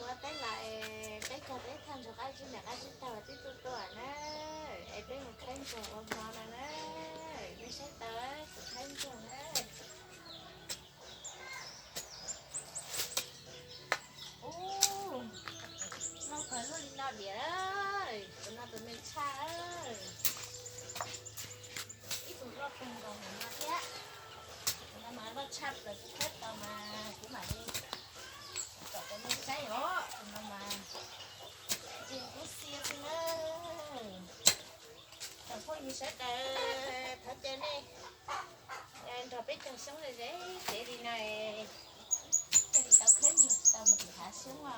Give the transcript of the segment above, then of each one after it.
Teb lawm, peb cog peb thaj ntsuag qab zib niam qab zib tag tib tug tuaj na, es peb mus khawb ntsuag ua hmo no na, nej saib tau kuv khawb ntsuag na. Ub, loj kawg luaj li no diam, tus no tus me tshaj. Ib tug loj kawg nkaus hauv no thiab. Tus no mas loj tshaj plaws kuv khawb tau mas kuv mam li kom cov nej saib os. Tus no mas ntseeg kub xiab xwb na. Cov phooj ywg sawv daws, thov caw nej nrog peb cog xyoob ze ze tsev li no, thiaj li tau khawb ntsuag tsis tau mus tim hav xyoob os.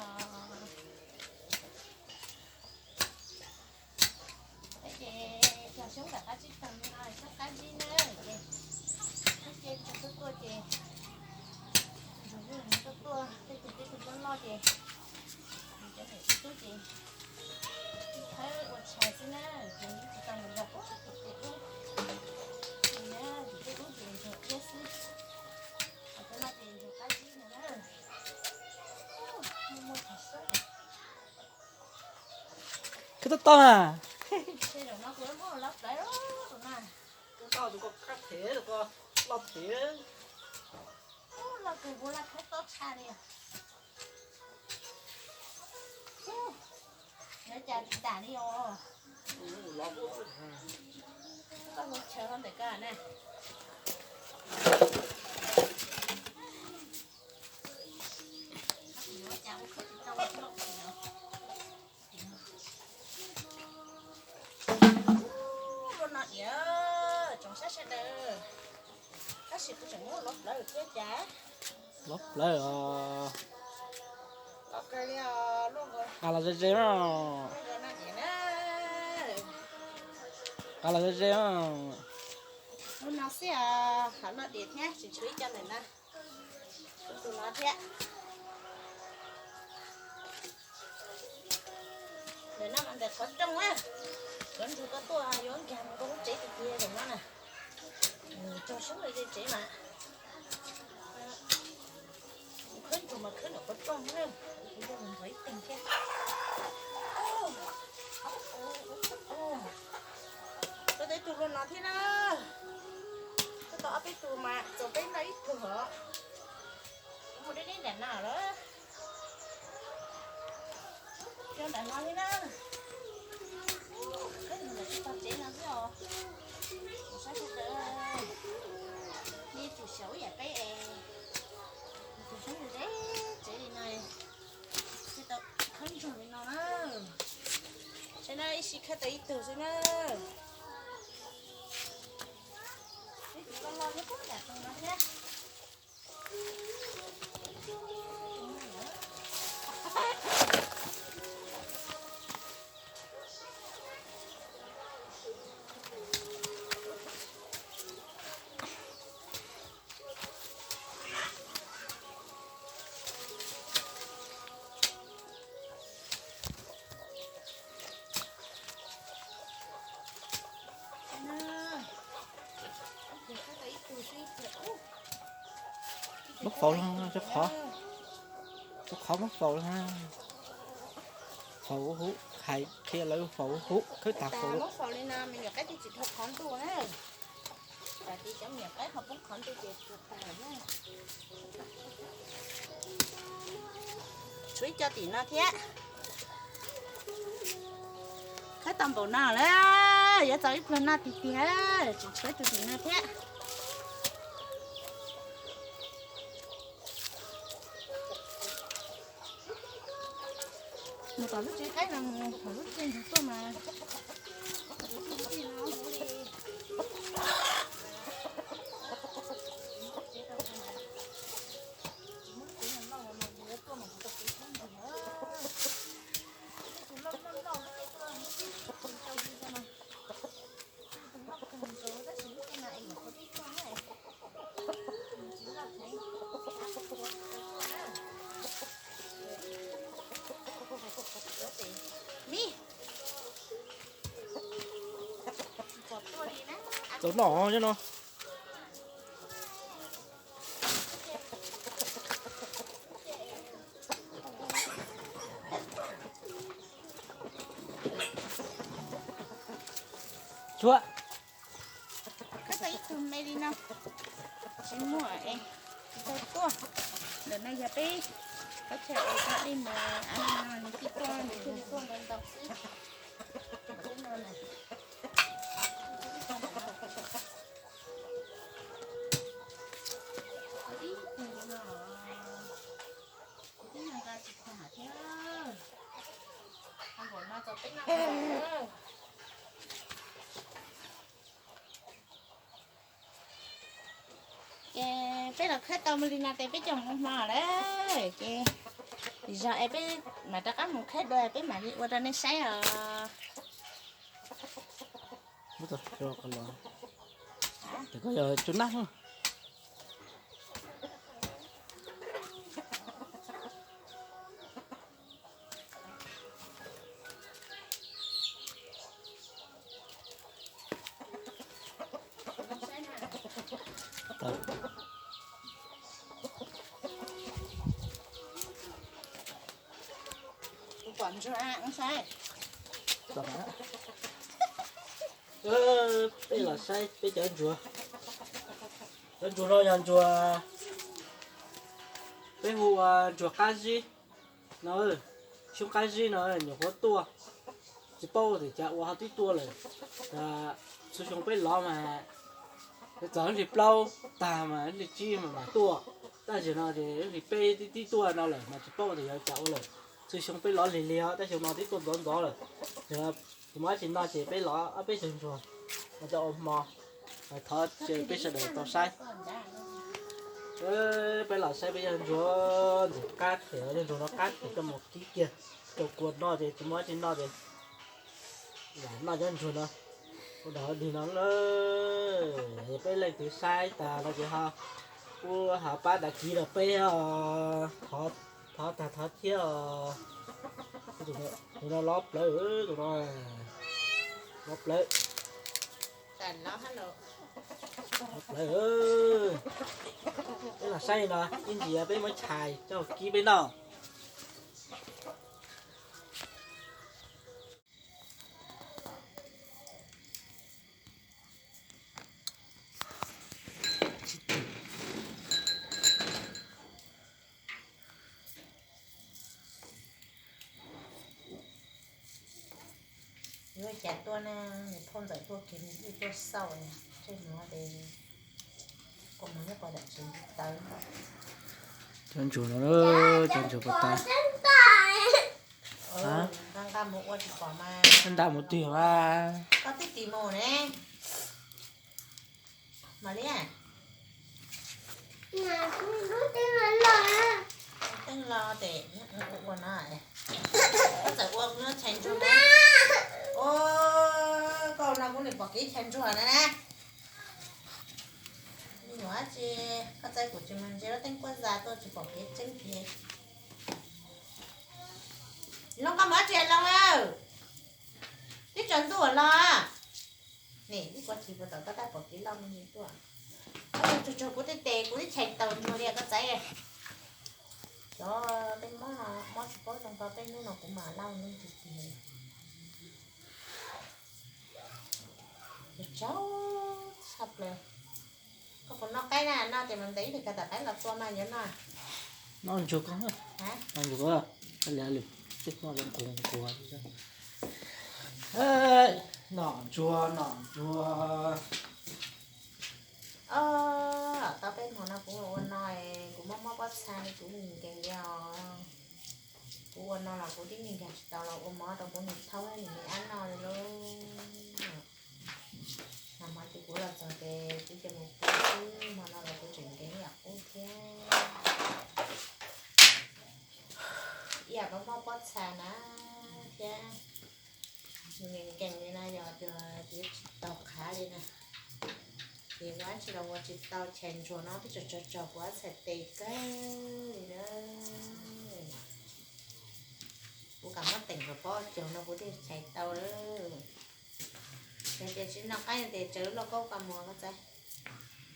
Peb ces cog xyoob nram qab tsib taug li no, xyoob qab zib na, ces ib ce ntsuag tuaj tuaj ces ntsuag tuaj tuaj, tej tug tib tug loj loj ces cov niam txiv tub ces khawb ua tshais xwb na, ces yeej tsis tau mus nrog ub tim tej ub. Ces na, tim tej ub ces ntsuag iab xwb, ho cov no ces ntsuag qab zib no na. Muaj muaj tshais xwb. Khawb tau tau na. Zaum no kuv muab lov plawv tus na. Khawb tau tus ko khawb them, tus ko loj them. Ub, loj kawg, kuv laj khawb tob tshaj li. Ub, yuav cas tsis dam li os. Koj mus tshaw ntawm ko na. Ub, lub no diam, tsoom saib sawv daws. Tab sis kuv tseem muab lov plawv thiab cas. Lov plawv os. Lov kawg li os, luaj nkaus. Nqa los ze ze mas. Luaj nkaus no diam na. Nqa los ze ze mas. Lub no xwb os, hav loj diam thiab, tsis tshuav ib co ntawm no. Tus no thiab. Ntawm no mas ntawm qhov rooj na. Cov ntsuag ko tuaj yuav nkag mus rau lub tsev tiag tiag zaum no na. Cog xyoob lawm ze tsev mas. Kuv khawb ntsuag mas khawb ntawm qhov rooj na. Kuv yog mus ntxov ib teg thiab. Tau tau ib tug luaj no thiab na. Tau tau ob peb tug mas txaus peb noj ib tug os. Kuv mus deb deb nram no lawm. Cog nram no thiab na. Khawb ntsuag ntawm tog tsev no xwb os. Saib sawv daws, nej tsum xyaum ib yam peb es, tus xyoob ze ze tsev li no, thiaj tau khawb ntsuag li no na. Saib na, ib sij khawb tau ib tug xwb na. Ib tug loj loj nyob puag nram tus no thiab. Muab faus, rau qhov, rau qhov muab faus na. Faus hub, hais qhia lawv faus hub, khawb tas faus. Muab faus li no me nyuam qaib thiaj tsis dhau qhov ntuj na. Tsam ces cov me nyuam qaib ho poob qhov ntuj ces tsuas tag lawm na. Tshuav ib co tim no thiab. Khawb tau npaum no lawm, yuav txaus ib pluag noj tiag tiag, tseem tshuav ib tug tim no thiab. Mus tom lub tsev qaib no mus, tom lub tsev ntug tuaj mas. Txaus noj nyob no. Tshuav. Khawb tau ib tug me li no, tsis muaj es tsis tau tuaj. Ntawm no yog peb qhov chaw es cov dej mus av li no nws thiaj tuaj, nws thiaj li tuaj ntau ntau xwb. Ib tug no, kuv twb nqa tsis tag thiab. Npaum no tau peb noj. Ces peb los khawb tau li no ces peb coj mus ua hmo lawm ces, zog es peb mam rov qab mus khawb dua peb mam li ua rau nej saib os. Koj yog tsw nab. Peb los saib peb cov ntsuag. Cov ntsuag no yog ntsuag, peb hu ua ntsuag qab zib no, xyoob qab zib no nyuam qhuav tuaj, tsis paub tias cas ua ho twb tuaj lawm. Txhua xyoo peb lov mas txog lub hlis plaub tag mas lub hlis tsib mas mam tuaj, tab sis no ces lub hlis peb twb tuaj no lawm mas tsis paub tias yog cas ua lawm. Txhua xyoo peb lov lig lig os, tab xyoo no twb tuaj ntxov ntxov lawm. Tsis muaj dab tsi noj ces peb lov ob peb tug ntsuag no coj ua hmo, thov peb sawv daws tau saib. Peb los saib peb cov ntsuag ntxim qab them, cov ntsuag no qab them coj mus kib kiag rau kua noj ces tsis muaj dab tsi noj ces noj cov ntsuag no ua dog dig no. Yog peb leej twg saib tas no ces ho, kuj ho pab đăng ký rau peb os, thov tag thov thiab os. Tus no lov plawv, tus no lov plawv. Lov plawv. Peb los saib no ib ntsis peb muab chais coj kib peb noj. Yuav cas tuaj na, nws phauj ntxawm tuaj kiag nws yeej tuaj xauj na, tseg no ces kuv mus nyob pov tam tsev tawv. Cov ntsuag no, cov ntsuag puas tau? Nqa mus ua tsis pom mas. Nqa mus twg mas? Koj twb tis mus ne. Mam li, teeb los tes ua no, koj txawm ua tshais ntsuag na. Koj no kuv nim pom kev tshais ntsuag na na. Nyuam tsi, koj txaib kuv tsis mus ntsia lub teeb kuab za tuaj tsis pom kev tseeb kiag. Looj, koj mus dab tsi Looj? Twb tsaus ntuj los. Nim ib puas tsis puas tau koj tab pom kev loj me ntsis tuaj. Koj tsuag tsuag kuv tej tes kuv twb tshais taus ntsuag li koj txaib. Cov tej mob no mob tsis paub zoo tau tej hnub no kuv mam lauj neeg tiag tiag. Tsaug tshaj plaws. Koj puas noj qaib na? Noj ces mus ntes ib pliag koj tom qaib los tua mas yuav noj. Noj ntsuag koj, noj ntsuag koj, koj liam lwm tej noj zoo nkuag nkuag. Noj ntsuag, noj ntsuag. Tau peb hmo no kuv ua no, kuv mob mob pob txha li kuv nkees li os. Kuv ua no los kuv tib neeg nkag tsis tau los ua mov rau kuv niam thaub niam me ab noj li lauj. Nag hmo ces kuv los txog ces kuv cia mus pw xwb, hmo no los kuv tseem nkees ib yam qub thiab. Ib yam koj mob pob txha na thiab. Nkees nkees li no yog tias kuv tsis tau qhav li na. Ces ua tsis los ua tsis tau, tshais ntsuag no twb tsaug tsaug tsaug kuv ob txhais tes kawg li na. Kuv kam muab teem kom pob caug no kuv thiaj tshais tau lawm. Yog tias tsis noj qaib no ces tsaws lub lauj kaub koj mus koj txaib.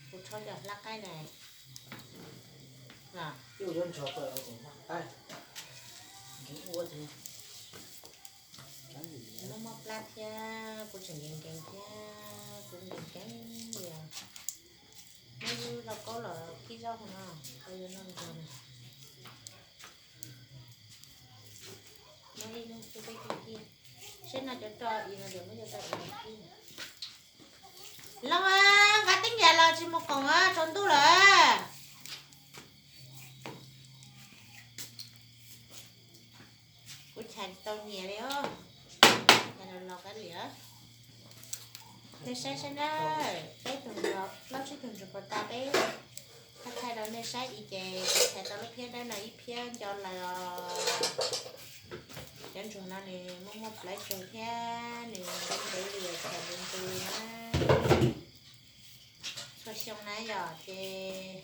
Kuv rhaub cov hlab qaib na. Ua cov ntsuag koj hlab qaib, nkees ua ces. Thiab kuv tseem nkees nkees thiab, kuv nkees nkees li. Muab ib lauj kaub los kib zaub no, tau yuav noj nrog na. Muab ib lub peb kib kib, seb noj cov roj i no ces muab cov roj i no kib. Looj, nqa teeb yam los tsis mus koom tsaus ntuj lawm. Kuv chais tsis tau nyias li os. Chais los los qab liam. Nej saib saib na, peb tug ntsug, plaub tsib tug ntsug puas tas peb thaij thaij rau nej saib i ces kuv chais tau lub phiab dawb no ib phiab nco lawm os. Cov ntsug no nws muaj muaj plawv tsawg thiab nws ntev ntev li, chais ntev ntev li na. Txhua xyoo na yom ces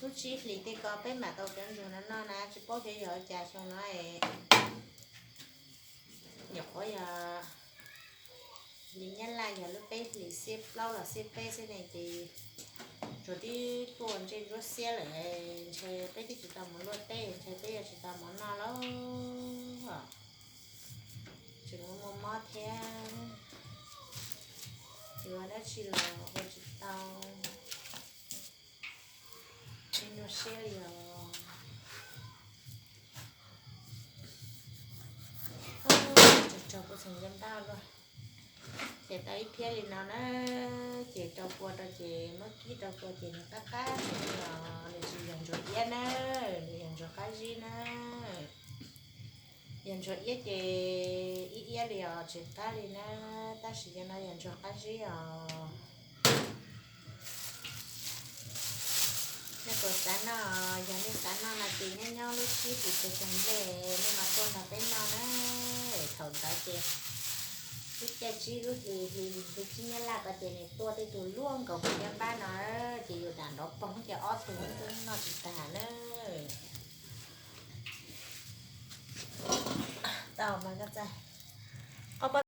lub tsib hlis tej ko peb mam tau cov ntsug no noj na, tsis paub xyov yog ua cas xyoo no es nyuam qhuav yog li Nyab Laj yog lub peb hlis xiab plaub los xiab peb xwb ne ces tsuas tib tuaj ntsej ntsuab xiab lawm, ntshe peb twb tsis tau mus luaj teb, ntshe peb yuav tsis tau mov noj lauj. Tseem muaj mob thiab, yuav dab tsi los ua tsis tau. Nyuaj siab li os. Tsaug tsaug kuv txheem nco npab luaj. Ces tau ib phiab li no na, ces rau kua rau ces muab kib rau kua ces nws qab qab li os, nws tsis yog ntsuag iab na, nws yog ntsuag qab zib na. Yog ntsuag iab ces ib iab li os, tsis qab li na, tab sis cov no yog ntsuag qab zib os. Nej puas xav noj? Yog nej xav noj no ces nyob nyob lub tsib hlis tag nplej nej mam tuaj nrog peb noj na. Thaum ntawd ces lub caij tsib lub hlis, hlis tsib Nyab Laj ko ces nws tuaj tej tug luaj nkaus kuv nyob npab no, ces yus dam nrov poog ces ob tug noj tsis tag na. Tau mas koj txaij.